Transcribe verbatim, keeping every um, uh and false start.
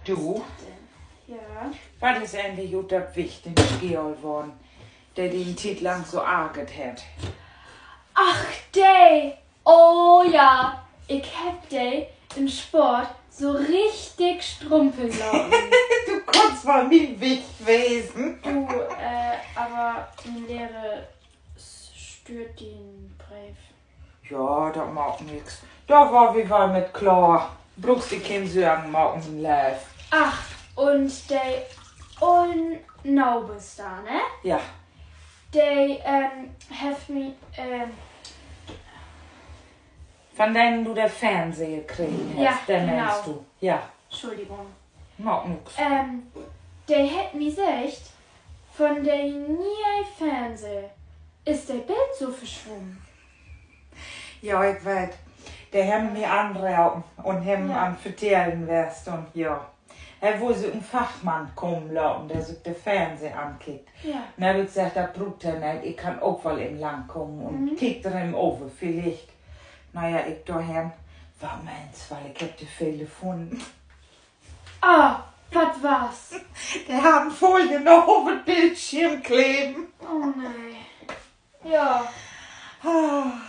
Du, wat is egentlich ut dat Wicht in School worrn, de di en Tiet lang so argert hett? Ach, de. Oh ja, ik heff de in Sport so richtig strumpeln laten. Du kunnst mal mien Wicht wesen. Du, äh, aver mien Lehrer s-, stüert di en Breef. Ja, dat maakt nix. Dor warr wi woll mit klaar. Bruukst di keen Sörgen maken, mien Leev. Ach, un de ollen Nabers dor, ne? Ja. De, ähm, hett mi, ähm, Van den du de Fernseh kregen hest, den meenst du? Ja. Schuldigung. Maakt nix. Ähm, de hett mi seggt, van de ne'e Fernseh is de Bild so verswummen. Ja, ik weet. De hebben mi anropen un hebben an vertellen west un ja. He wull sük en Fachmann kamen laten, de sük de Fernseh ankiekt. Nu heff ik seggt, dat bruukt he neet. Ik kann ok woll even langkamen un kiek dor even över, villicht. Na ja, ik dorhen. Wat meenst woll, ik heff de Fehler funnen. Ah, wat was? De harrn Folie noch op dat Bildschirm kleven. Oh nee. Ja. Ah.